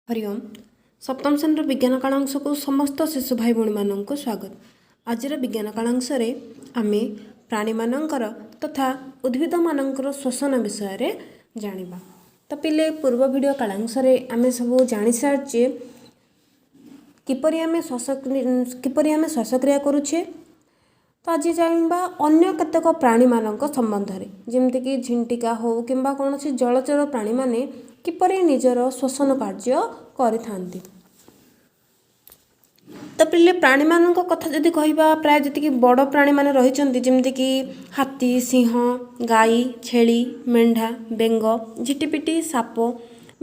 ହରିଓମ୍। ସପ୍ତମ ଶ୍ରେଣୀର ବିଜ୍ଞାନ କାଳାଂଶକୁ ସମସ୍ତ ଶିଶୁ ଭାଇ ଭଉଣୀମାନଙ୍କୁ ସ୍ୱାଗତ। ଆଜିର ବିଜ୍ଞାନ କାଳାଂଶରେ ଆମେ ପ୍ରାଣୀମାନଙ୍କର ତଥା ଉଦ୍ଭିଦମାନଙ୍କର ଶ୍ୱସନ ବିଷୟରେ ଜାଣିବା। ତ ପିଲେ, ପୂର୍ବ ଭିଡ଼ିଓ କାଳାଂଶରେ ଆମେ ସବୁ ଜାଣିସାରିଛେ କିପରି ଆମେ ଶ୍ୱାସକ୍ରିୟା କରୁଛେ। ତ ଆଜି ଜାଣିବା ଅନ୍ୟ କେତେକ ପ୍ରାଣୀମାନଙ୍କ ସମ୍ବନ୍ଧରେ, ଯେମିତିକି ଝିଣ୍ଟିକା ହେଉ କିମ୍ବା କୌଣସି ଜଳଚର ପ୍ରାଣୀମାନେ କିପରି ନିଜର ଶ୍ୱସନ କାର୍ଯ୍ୟ କରିଥାନ୍ତି। ତ ପିଲେ, ପ୍ରାଣୀମାନଙ୍କ କଥା ଯଦି କହିବା, ପ୍ରାୟ ଯେତିକି ବଡ଼ ପ୍ରାଣୀମାନେ ରହିଛନ୍ତି, ଯେମିତିକି ହାତୀ, ସିଂହ, ଗାଈ, ଛେଳି, ମେଣ୍ଢା, ବେଙ୍ଗ, ଝିଟିପିଟି, ସାପ,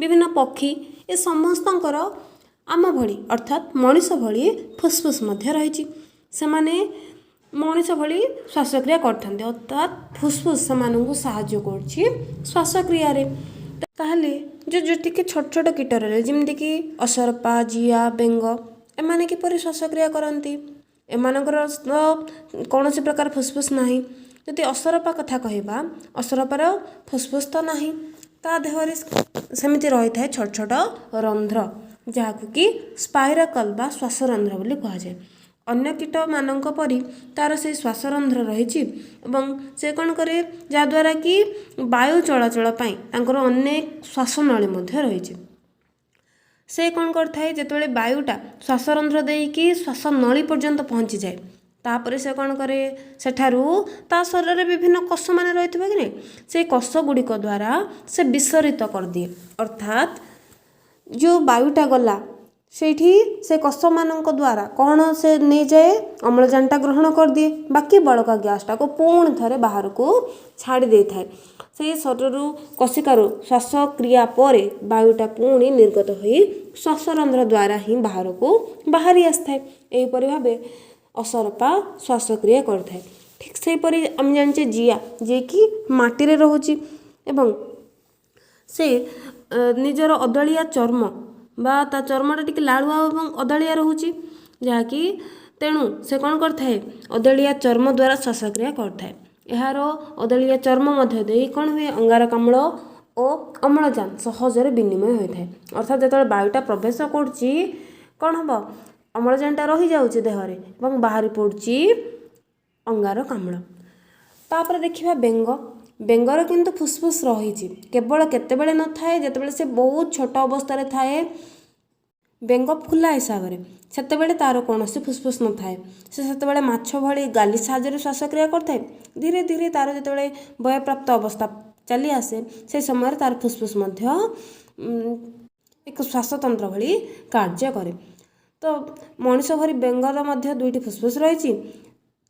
ବିଭିନ୍ନ ପକ୍ଷୀ, ଏ ସମସ୍ତଙ୍କର ଆମ ଭଳି, ଅର୍ଥାତ୍ ମଣିଷ ଭଳି ଫୁସ୍ଫୁସ୍ ମଧ୍ୟ ରହିଛି। ସେମାନେ ମଣିଷ ଭଳି ଶ୍ୱାସକ୍ରିୟା କରିଥାନ୍ତି, ଅର୍ଥାତ୍ ଫୁସ୍ଫୁସ୍ ସେମାନଙ୍କୁ ସାହାଯ୍ୟ କରୁଛି ଶ୍ୱାସକ୍ରିୟାରେ। ତାହେଲେ ଯେଉଁ ଯେତିକି ଛୋଟ ଛୋଟ କୀଟ ରହିଲେ, ଯେମିତିକି ଅସରପା, ଜିଆ, ବେଙ୍ଗ, ଏମାନେ କିପରି ଶ୍ୱାସକ୍ରିୟା କରନ୍ତି? ଏମାନଙ୍କର ତ କୌଣସି ପ୍ରକାର ଫୁସ୍ଫୁସ୍ ନାହିଁ। ଯଦି ଅସରପା କଥା କହିବା, ଅସରପାର ଫୁସ୍ଫୁସ୍ ତ ନାହିଁ। ତା ଦେହରେ ସେମିତି ରହିଥାଏ ଛୋଟ ଛୋଟ ରନ୍ଧ୍ର, ଯାହାକୁ କି ସ୍ପାଇରାକଲ୍ ବା ଶ୍ୱାସରନ୍ଧ୍ର ବୋଲି କୁହାଯାଏ। ଅନ୍ୟ କୀଟମାନଙ୍କ ପରି ତା'ର ସେଇ ଶ୍ୱାସରନ୍ଧ୍ର ରହିଛି ଏବଂ ସେ କ'ଣ କରେ, ଯାହାଦ୍ୱାରା କି ବାୟୁ ଚଳାଚଳ ପାଇଁ ତାଙ୍କର ଅନେକ ଶ୍ୱାସନଳୀ ମଧ୍ୟ ରହିଛି। ସେ କ'ଣ କରିଥାଏ, ଯେତେବେଳେ ବାୟୁଟା ଶ୍ୱାସରନ୍ଧ୍ର ଦେଇକି ଶ୍ୱାସନଳୀ ପର୍ଯ୍ୟନ୍ତ ପହଞ୍ଚିଯାଏ, ତାପରେ ସେ କ'ଣ କରେ, ସେଠାରୁ ତା ଶରୀରରେ ବିଭିନ୍ନ କୋଷମାନେ ରହିଥିବ କି ନାହିଁ, ସେଇ କୋଷ ଗୁଡ଼ିକ ଦ୍ୱାରା ସେ ବିସରିତ କରିଦିଏ। ଅର୍ଥାତ୍ ଯେଉଁ ବାୟୁଟା ଗଲା, ସେଇଠି ସେ କୋଷମାନଙ୍କ ଦ୍ୱାରା କ'ଣ ସେ ନେଇଯାଏ, ଅମ୍ଳଜାନଟା ଗ୍ରହଣ କରିଦିଏ, ବାକି ବଳକା ଗ୍ୟାସ୍ଟାକୁ ପୁଣି ଥରେ ବାହାରକୁ ଛାଡ଼ି ଦେଇଥାଏ। ସେଇ ଶରୀରରୁ କୋଶିକାରୁ ଶ୍ୱାସକ୍ରିୟା ପରେ ବାୟୁଟା ପୁଣି ନିର୍ଗତ ହୋଇ ଶ୍ୱାସରନ୍ଧ୍ର ଦ୍ୱାରା ହିଁ ବାହାରକୁ ବାହାରି ଆସିଥାଏ। ଏହିପରି ଭାବେ ଅସରପା ଶ୍ୱାସକ୍ରିୟା କରିଥାଏ। ଠିକ୍ ସେହିପରି ଆମେ ଜାଣିଛେ ଜିଆ, ଯିଏକି ମାଟିରେ ରହୁଛି ଏବଂ ସେ ନିଜର ଅଦଳିଆ ଚର୍ମ ବା ତା ଚର୍ମଟା ଟିକେ ଲାଳୁଆ ଏବଂ ଅଦଳିଆ ରହୁଛି, ଯାହାକି ତେଣୁ ସେ କ'ଣ କରିଥାଏ, ଅଦଳିଆ ଚର୍ମ ଦ୍ୱାରା ଶ୍ୱାସକ୍ରିୟା କରିଥାଏ। ଏହାର ଅଦଳିଆ ଚର୍ମ ମଧ୍ୟ ଦେଇ କ'ଣ ହୁଏ, ଅଙ୍ଗାରକାମ୍ଳ ଓ ଅମ୍ଳଜାନ ସହଜରେ ବିନିମୟ ହୋଇଥାଏ। ଅର୍ଥାତ୍ ଯେତେବେଳେ ବାୟୁଟା ପ୍ରବେଶ କରୁଛି, କ'ଣ ହେବ, ଅମ୍ଳଜାନଟା ରହିଯାଉଛି ଦେହରେ ଏବଂ ବାହାରି ପଡ଼ୁଛି ଅଙ୍ଗାରକାମ୍ଳ। ତାପରେ ଦେଖିବା ବେଙ୍ଗ। ବେଙ୍ଗର କିନ୍ତୁ ଫୁସ୍ଫୁସ୍ ରହିଛି। କେବଳ କେତେବେଳେ ନଥାଏ? ଯେତେବେଳେ ସେ ବହୁତ ଛୋଟ ଅବସ୍ଥାରେ ଥାଏ, ବେଙ୍ଗ ଫୁଲା ହିସାବରେ, ସେତେବେଳେ ତା'ର କୌଣସି ଫୁସ୍ଫୁସ୍ ନଥାଏ। ସେ ସେତେବେଳେ ମାଛ ଭଳି ଗାଲି ସାହାଯ୍ୟରେ ଶ୍ୱାସକ୍ରିୟା କରିଥାଏ। ଧୀରେ ଧୀରେ ତା'ର ଯେତେବେଳେ ବୟପ୍ରାପ୍ତ ଅବସ୍ଥା ଚାଲି ଆସେ, ସେ ସମୟରେ ତା'ର ଫୁସ୍ଫୁସ୍ ମଧ୍ୟ ଏକ ଶ୍ୱାସତନ୍ତ୍ର ଭଳି କାର୍ଯ୍ୟ କରେ। ତ ମଣିଷ ଭଳି ବେଙ୍ଗର ମଧ୍ୟ ଦୁଇଟି ଫୁସ୍ଫୁସ୍ ରହିଛି।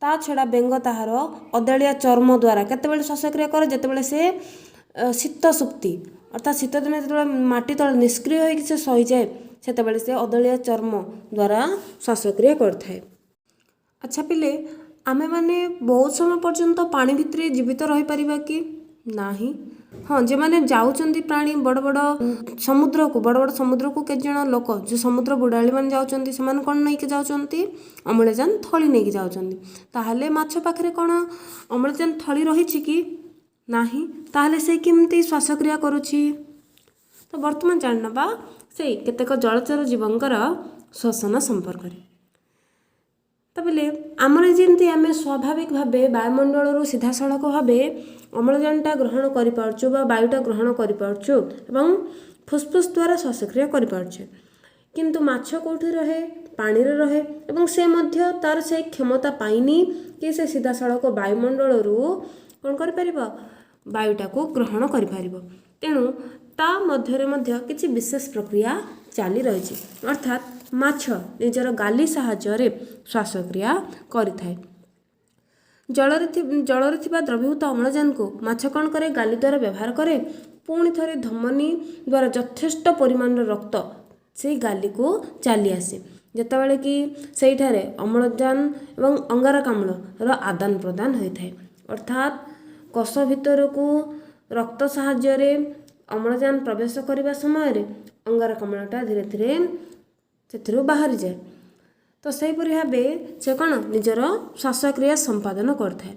ତା ଛଡ଼ା ବେଙ୍ଗ ତାହାର ଅଦଳିଆ ଚର୍ମ ଦ୍ୱାରା କେତେବେଳେ ଶ୍ୱାସକ୍ରିୟା କରେ? ଯେତେବେଳେ ସେ ଶୀତ ସୁପ୍ତି, ଅର୍ଥାତ୍ ଶୀତ ଦିନେ ଯେତେବେଳେ ମାଟି ତଳେ ନିଷ୍କ୍ରିୟ ହୋଇକି ସେ ଶୋଇଯାଏ, ସେତେବେଳେ ସେ ଅଦଳିଆ ଚର୍ମ ଦ୍ୱାରା ଶ୍ୱାସକ୍ରିୟା କରିଥାଏ। ଆଚ୍ଛା ପିଲେ, ଆମେମାନେ ବହୁତ ସମୟ ପର୍ଯ୍ୟନ୍ତ ପାଣି ଭିତରେ ଜୀବିତ ରହିପାରିବା କି? ନାହିଁ। ହଁ, ଯେଉଁମାନେ ଯାଉଛନ୍ତି ପ୍ରାଣୀ ବଡ଼ ବଡ଼ ସମୁଦ୍ରକୁ, ବଡ଼ ବଡ଼ ସମୁଦ୍ରକୁ କେତେଜଣ ଲୋକ ଯେଉଁ ସମୁଦ୍ର ବୁଡ଼ାଳିମାନେ ଯାଉଛନ୍ତି, ସେମାନେ କ'ଣ ନେଇକି ଯାଉଛନ୍ତି? ଅମ୍ଳଜାନ ଥଳି ନେଇକି ଯାଉଛନ୍ତି। ତାହେଲେ ମାଛ ପାଖରେ କ'ଣ ଅମ୍ଳଜାନ ଥଳି ରହିଛି କି? ନାହିଁ। ତାହେଲେ ସେ କେମିତି ଶ୍ୱାସକ୍ରିୟା କରୁଛି? ତ ବର୍ତ୍ତମାନ ଜାଣିନେବା ସେଇ କେତେକ ଜଳଚର ଜୀବଙ୍କର ଶ୍ୱସନ ସମ୍ପର୍କରେ। ତ ପିଲେ, ଆମର ଯେମିତି ଆମେ ସ୍ୱାଭାବିକ ଭାବେ ବାୟୁମଣ୍ଡଳରୁ ସିଧାସଳଖ ଭାବେ ଅମ୍ଳଜାନଟା ଗ୍ରହଣ କରିପାରୁଛୁ ବା ବାୟୁଟା ଗ୍ରହଣ କରିପାରୁଛୁ ଏବଂ ଫୁସ୍ଫୁସ୍ ଦ୍ୱାରା ଶ୍ୱାସକ୍ରିୟା କରିପାରୁଛେ, କିନ୍ତୁ ମାଛ କେଉଁଠି ରହେ? ପାଣିରେ ରହେ ଏବଂ ସେ ମଧ୍ୟ ତା'ର ସେ କ୍ଷମତା ପାଇନି କି ସେ ସିଧାସଳଖ ବାୟୁମଣ୍ଡଳରୁ କ'ଣ କରିପାରିବ, ବାୟୁଟାକୁ ଗ୍ରହଣ କରିପାରିବ। ତେଣୁ ତା ମଧ୍ୟରେ ମଧ୍ୟ କିଛି ବିଶେଷ ପ୍ରକ୍ରିୟା ଚାଲି ରହିଛି। ଅର୍ଥାତ୍ ମାଛ ନିଜର ଗାଲି ସାହାଯ୍ୟରେ ଶ୍ୱାସକ୍ରିୟା କରିଥାଏ। ଜଳରେ ଥିବା ଦ୍ରବୀଭୂତ ଅମ୍ଳଜାନକୁ ମାଛ କ'ଣ କରେ? ଗାଲି ଦ୍ୱାରା ବ୍ୟବହାର କରେ। ପୁଣି ଥରେ ଧମନୀ ଦ୍ୱାରା ଯଥେଷ୍ଟ ପରିମାଣର ରକ୍ତ ସେଇ ଗାଲିକୁ ଚାଲି ଆସେ, ଯେତେବେଳେ କି ସେଇଠାରେ ଅମ୍ଳଜାନ ଏବଂ ଅଙ୍ଗାରକାମ୍ଳର ଆଦାନ ପ୍ରଦାନ ହୋଇଥାଏ। ଅର୍ଥାତ୍ କୋଷ ଭିତରକୁ ରକ୍ତ ସାହାଯ୍ୟରେ ଅମ୍ଳଜାନ ପ୍ରବେଶ କରିବା ସମୟରେ ଅଙ୍ଗାରକାମ୍ଳଟା ଧୀରେ ଧୀରେ ସେଥିରୁ ବାହାରିଯାଏ। ତ ସେହିପରି ଭାବେ ସେ କ'ଣ ନିଜର ଶ୍ୱାସକ୍ରିୟା ସମ୍ପାଦନ କରିଥାଏ।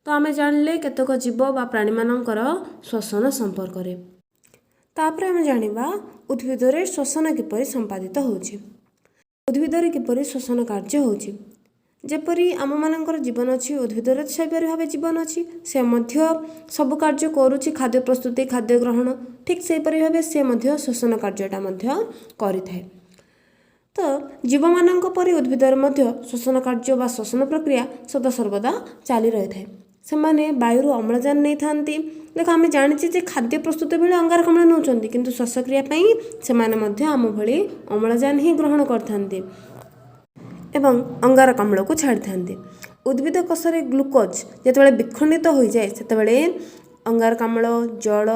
ତ ଆମେ ଜାଣିଲେ କେତେକ ଜୀବ ବା ପ୍ରାଣୀମାନଙ୍କର ଶ୍ୱସନ ସମ୍ପର୍କରେ। ତାପରେ ଆମେ ଜାଣିବା ଉଦ୍ଭିଦରେ ଶ୍ୱସନ କିପରି ସମ୍ପାଦିତ ହେଉଛି, ଉଦ୍ଭିଦରେ କିପରି ଶ୍ୱସନ କାର୍ଯ୍ୟ ହେଉଛି। ଯେପରି ଆମମାନଙ୍କର ଜୀବନ ଅଛି, ଉଦ୍ଭିଦର ସେପରି ଭାବେ ଜୀବନ ଅଛି। ସେ ମଧ୍ୟ ସବୁ କାର୍ଯ୍ୟ କରୁଛି, ଖାଦ୍ୟ ପ୍ରସ୍ତୁତି, ଖାଦ୍ୟ ଗ୍ରହଣ, ଠିକ୍ ସେହିପରି ଭାବେ ସେ ମଧ୍ୟ ଶ୍ୱସନ କାର୍ଯ୍ୟଟା ମଧ୍ୟ କରିଥାଏ। ତ ଜୀବମାନଙ୍କ ପରି ଉଦ୍ଭିଦରେ ମଧ୍ୟ ଶ୍ୱସନ କାର୍ଯ୍ୟ ବା ଶ୍ୱସନ ପ୍ରକ୍ରିୟା ସଦାସର୍ବଦା ଚାଲି ରହିଥାଏ। ସେମାନେ ବାୟୁରୁ ଅମ୍ଳଜାନ ନେଇଥାନ୍ତି। ଦେଖ, ଆମେ ଜାଣିଛେ ଯେ ଖାଦ୍ୟ ପ୍ରସ୍ତୁତ ବେଳେ ଅଙ୍ଗାରକାମ୍ଳ ନେଉଛନ୍ତି, କିନ୍ତୁ ଶ୍ୱାସକ୍ରିୟା ପାଇଁ ସେମାନେ ମଧ୍ୟ ଆମ ଭଳି ଅମ୍ଳଜାନ ହିଁ ଗ୍ରହଣ କରିଥାନ୍ତି ଏବଂ ଅଙ୍ଗାରକାମ୍ଳକୁ ଛାଡ଼ିଥାନ୍ତି। ଉଦ୍ଭିଦ କୋଷରେ ଗ୍ଲୁକୋଜ୍ ଯେତେବେଳେ ବିଖଣ୍ଡିତ ହୋଇଯାଏ, ସେତେବେଳେ ଅଙ୍ଗାରକାମ୍ଳ, ଜଳ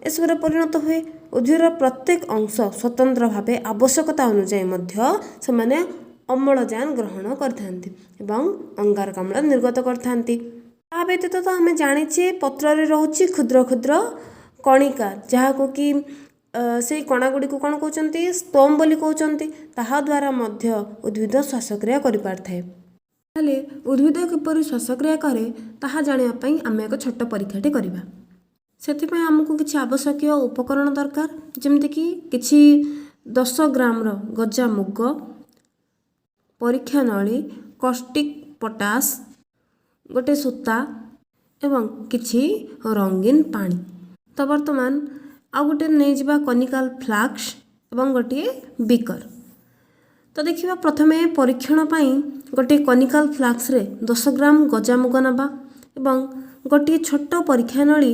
ଏସବୁରେ ପରିଣତ ହୁଏ। ଉଦ୍ଭିଦର ପ୍ରତ୍ୟେକ ଅଂଶ ସ୍ୱତନ୍ତ୍ର ଭାବେ ଆବଶ୍ୟକତା ଅନୁଯାୟୀ ମଧ୍ୟ ସେମାନେ ଅମ୍ଳଜାନ ଗ୍ରହଣ କରିଥାନ୍ତି ଏବଂ ଅଙ୍ଗାରକାମ୍ଳ ନିର୍ଗତ କରିଥାନ୍ତି। ତା ବ୍ୟତୀତ ତ ଆମେ ଜାଣିଛେ ପତ୍ରରେ ରହୁଛି କ୍ଷୁଦ୍ର କ୍ଷୁଦ୍ର କଣିକା, ଯାହାକୁ କି ସେଇ କଣା ଗୁଡ଼ିକୁ କ'ଣ କହୁଛନ୍ତି? ସ୍ତୋମ ବୋଲି କହୁଛନ୍ତି। ତାହା ଦ୍ୱାରା ମଧ୍ୟ ଉଦ୍ଭିଦ ଶ୍ୱାସକ୍ରିୟା କରିପାରିଥାଏ। ତାହେଲେ ଉଦ୍ଭିଦ କିପରି ଶ୍ୱାସକ୍ରିୟା କରେ, ତାହା ଜାଣିବା ପାଇଁ ଆମେ ଏକ ଛୋଟ ପରୀକ୍ଷାଟି କରିବା। ସେଥିପାଇଁ ଆମକୁ କିଛି ଆବଶ୍ୟକୀୟ ଉପକରଣ ଦରକାର, ଯେମିତିକି କିଛି 10 ଗ୍ରାମର ଗଜା ମୁଗ, ପରୀକ୍ଷା ନଳୀ, କଷ୍ଟିକ୍ ପଟାସ, ଗୋଟେ ସୂତା ଏବଂ କିଛି ରଙ୍ଗୀନ ପାଣି। ତ ବର୍ତ୍ତମାନ ଆଉ ଗୋଟେ ନେଇଯିବା କନିକାଲ ଫ୍ଲାକ୍ସ ଏବଂ ଗୋଟିଏ ବିକର। ତ ଦେଖିବା, ପ୍ରଥମେ ପରୀକ୍ଷଣ ପାଇଁ ଗୋଟିଏ କନିକାଲ ଫ୍ଲାକ୍ସରେ 10 ଗ୍ରାମ ଗଜାମୁଗ ନେବା ଏବଂ ଗୋଟିଏ ଛୋଟ ପରୀକ୍ଷା ନଳୀ,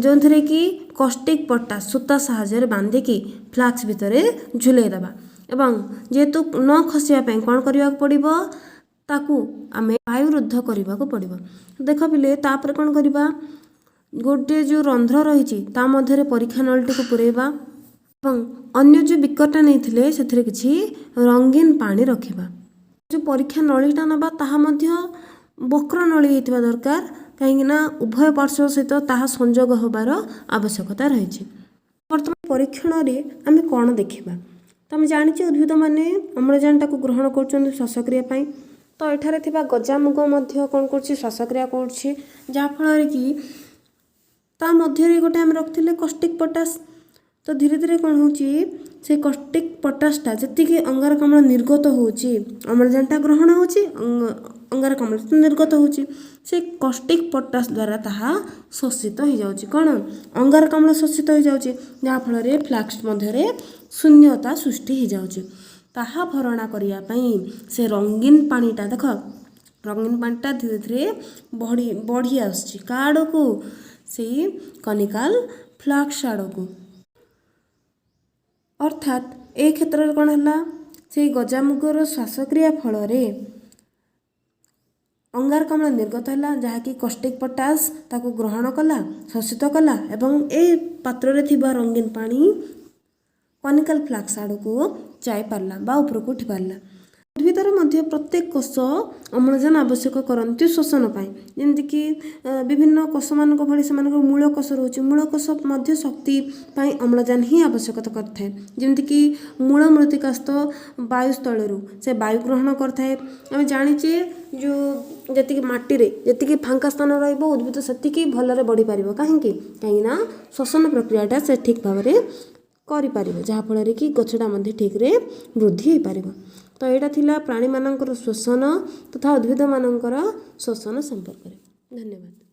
ଯେଉଁଥିରେ କି କଷ୍ଟିକ୍ ପଟାସ ସୂତା ସାହାଯ୍ୟରେ ବାନ୍ଧିକି ଫ୍ଲାକ୍ସ ଭିତରେ ଝୁଲେଇ ଦେବା ଏବଂ ଯେହେତୁ ନ ଖସିବା ପାଇଁ କ'ଣ କରିବାକୁ ପଡ଼ିବ? ତାକୁ ଆମେ ବାୟୁରୁଦ୍ଧ କରିବାକୁ ପଡ଼ିବ। ଦେଖ ପିଲେ, ତାପରେ କ'ଣ କରିବା? ଗୋଟିଏ ଯେଉଁ ରନ୍ଧ୍ର ରହିଛି, ତା ମଧ୍ୟରେ ପରୀକ୍ଷା ନଳୀଟିକୁ ପୂରେଇବା ଏବଂ ଅନ୍ୟ ଯେଉଁ ବିକରଟା ନେଇଥିଲେ, ସେଥିରେ କିଛି ରଙ୍ଗୀନ ପାଣି ରଖିବା। ଯେଉଁ ପରୀକ୍ଷା ନଳୀଟା ନେବା, ତାହା ମଧ୍ୟ ବକ୍ର ନଳୀ ହେଇଥିବା ଦରକାର, କାହିଁକିନା ଉଭୟ ପାର୍ଶ୍ୱ ସହିତ ତାହା ସଂଯୋଗ ହେବାର ଆବଶ୍ୟକତା ରହିଛି। ବର୍ତ୍ତମାନ ପରୀକ୍ଷଣରେ ଆମେ କ'ଣ ଦେଖିବା? ତ ଆମେ ଜାଣିଛେ ଉଦ୍ଭିଦମାନେ ଅମ୍ଳଜାନଟାକୁ ଗ୍ରହଣ କରୁଛନ୍ତି ଶ୍ୱାସକ୍ରିୟା ପାଇଁ। ତ ଏଠାରେ ଥିବା ଗଜାମୁଗ ମଧ୍ୟ କ'ଣ କରୁଛି? ଶ୍ୱାସକ୍ରିୟା କରୁଛି, ଯାହାଫଳରେ କି ତା ମଧ୍ୟରେ ଗୋଟେ ଆମେ ରଖିଥିଲେ କଷ୍ଟିକ୍ ପଟାସ। ତ ଧୀରେ ଧୀରେ କ'ଣ ହେଉଛି? ସେ କଷ୍ଟିକ୍ ପଟାସଟା ଯେତିକି ଅଙ୍ଗାରକାମ୍ଳ ନିର୍ଗତ ହେଉଛି, ଅମ୍ଳଜାନଟା ଗ୍ରହଣ ହେଉଛି, ଅଙ୍ଗାରକାମ୍ଳ ନିର୍ଗତ ହେଉଛି, ସେ କଷ୍ଟିକ୍ ପଟାସ ଦ୍ୱାରା ତାହା ଶୋଷିତ ହେଇଯାଉଛି। କ'ଣ? ଅଙ୍ଗାରକାମ୍ଳ ଶୋଷିତ ହେଇଯାଉଛି, ଯାହାଫଳରେ ଫ୍ଲାକ୍ସ ମଧ୍ୟରେ ଶୂନ୍ୟତା ସୃଷ୍ଟି ହେଇଯାଉଛି। ତାହା ଭରଣା କରିବା ପାଇଁ ସେ ରଙ୍ଗୀନ ପାଣିଟା, ଦେଖ, ରଙ୍ଗୀନ ପାଣିଟା ଧୀରେ ଧୀରେ ବଢ଼ି ବଢ଼ି ଆସୁଛି। କାହା ଆଡ଼କୁ? ସେଇ କନିକାଲ ଫ୍ଲାକ୍ସ ଆଡ଼କୁ। ଅର୍ଥାତ୍ ଏ କ୍ଷେତ୍ରରେ କ'ଣ ହେଲା? ସେଇ ଗଜାମୁଗର ଶ୍ୱାସକ୍ରିୟା ଫଳରେ ଅଙ୍ଗାରକାମ୍ଳ ନିର୍ଗତ ହେଲା, ଯାହାକି କଷ୍ଟିକ୍ ପଟାସ ତାକୁ ଗ୍ରହଣ କଲା, ଶୋଷିତ କଲା ଏବଂ ଏ ପାତ୍ରରେ ଥିବା ରଙ୍ଗୀନ ପାଣି କନିକାଲ ଫ୍ଲାକ୍ସ ଆଡ଼କୁ ଯାଇପାରିଲା ବା ଉପରକୁ ଉଠିପାରିଲା। ଉଦ୍ଭିଦର ମଧ୍ୟ ପ୍ରତ୍ୟେକ କୋଷ ଅମ୍ଳଜାନ ଆବଶ୍ୟକ କରନ୍ତି ଶ୍ୱସନ ପାଇଁ। ଯେମିତିକି ବିଭିନ୍ନ କୋଷମାନଙ୍କ ଭଳି ସେମାନଙ୍କର ମୂଳ କୋଷ ରହୁଛି। ମୂଳ କୋଷ ମଧ୍ୟ ଶକ୍ତି ପାଇଁ ଅମ୍ଳଜାନ ହିଁ ଆବଶ୍ୟକତା କରିଥାଏ। ଯେମିତିକି ମୂଳ ମୃତ୍ତିକାସ୍ଥ ବାୟୁସ୍ଥଳରୁ ସେ ବାୟୁ ଗ୍ରହଣ କରିଥାଏ। ଆମେ ଜାଣିଛେ ଯେଉଁ ଯେତିକି ମାଟିରେ ଯେତିକି ଫାଙ୍କା ସ୍ଥାନ ରହିବ, ଉଦ୍ଭିଦ ସେତିକି ଭଲରେ ବଢ଼ିପାରିବ। କାହିଁକି? କାହିଁକିନା ଶ୍ୱସନ ପ୍ରକ୍ରିୟାଟା ସେ ଠିକ୍ ଭାବରେ କରିପାରିବ, ଯାହାଫଳରେ କି ଗଛଟା ମଧ୍ୟ ଠିକ୍ରେ ବୃଦ୍ଧି ହେଇପାରିବ। ତ ଏଇଟା ଥିଲା ପ୍ରାଣୀମାନଙ୍କର ଶ୍ୱସନ ତଥା ଉଦ୍ଭିଦମାନଙ୍କର ଶ୍ୱସନ ସମ୍ପର୍କରେ। ଧନ୍ୟବାଦ।